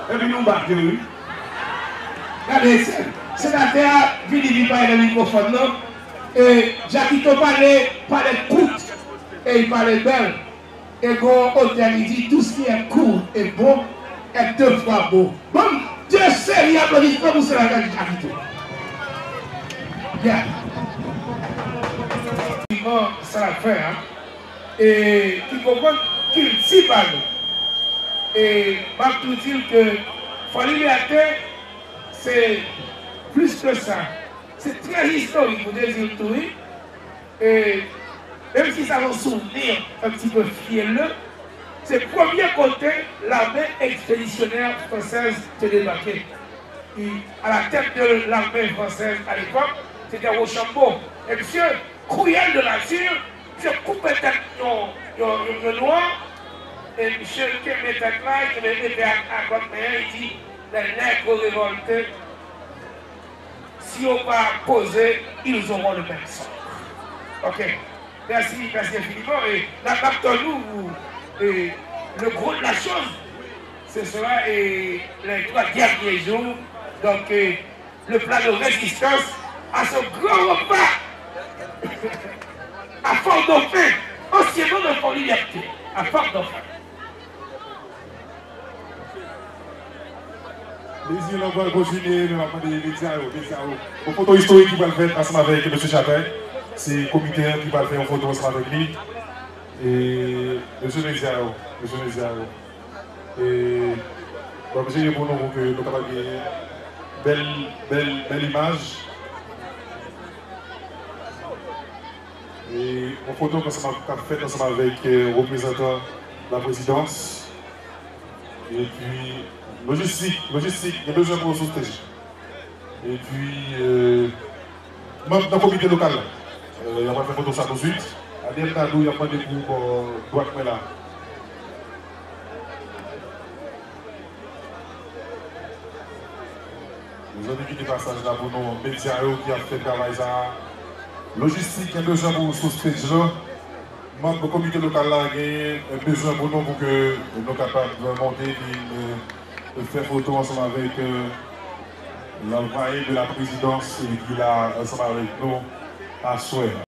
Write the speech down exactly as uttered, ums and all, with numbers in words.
Epi nou bat yo, wi. Gade, se- senatè a vini, li pale nan mikwofòn nan. E Jakito pale, pale kout, e li pale bèl. E gon otè li di, tout ce qui est court et beau est deux fois beau. Bon, de seri aplodisman pou senatè Jakito. Bien. Sa l ap fè a, e ki konprann kilti pa nou. E m ap tou di l ke Fò Libète, se plis ke sa. Se trè istorik, pou te di l tou, wi. E menm si sa se yon souvni un petit peu fielleux, se premye kote l'armée expéditionnaire française te debake. E à la tête de l'armée française à l'époque, se te Rochambeau. E misye, cruel de nature, misye koupe tèt yon, yon, yon, yon nwa, e misye kenbe tèt la, e kenbe epè a, a lòt men an, li di, les nègres révoltés, si yo pa poze, ils auront le même sort. Ok. Merci, merci infiniment. Et la, la, nous, et le gros de la chose, ce sera et les trois derniers jours. Donc, euh, le plan de résistance à ce grand repas à Fort-Dauphin, anciennement de Fort-Liberté, à Fort-Dauphin. Plezi lan pral kontinye, men m ap mande medya yo, medya yo. Yon foto istorik ki pral fèt ansanm avèk mesye Chatay. Se komite an ki pral fè yon foto ansanm avèk li. E mesye medya yo, mesye medya yo. E, bon, m jere pou nou, pou ke nou kapab gen bèl, bèl, bèl imaj. E yon foto k ansanm, k ap fèt ansanm avèk, euh, reprezantan la prezidans. Epi, lojistik, lojistik, gen bezwen pou yo sou stage. Epi, euh, manm nan komite lokal la, euh, y ap fè foto sa tousuit. Ariel Nadou, y ap mande pou bò dwat mwen la. Mezanmi, kite pasaj la pou nou, medya yo ki ap fè travay sa a. Lojistik gen bezwen pou sou stage la. Manm komite lokal la gen bezwen pou nou pou ke nou kapab monte epi, euh, fè foto ansanm avèk, euh, l'envoyé de la présidence ki la ansanm avèk nou aswè a.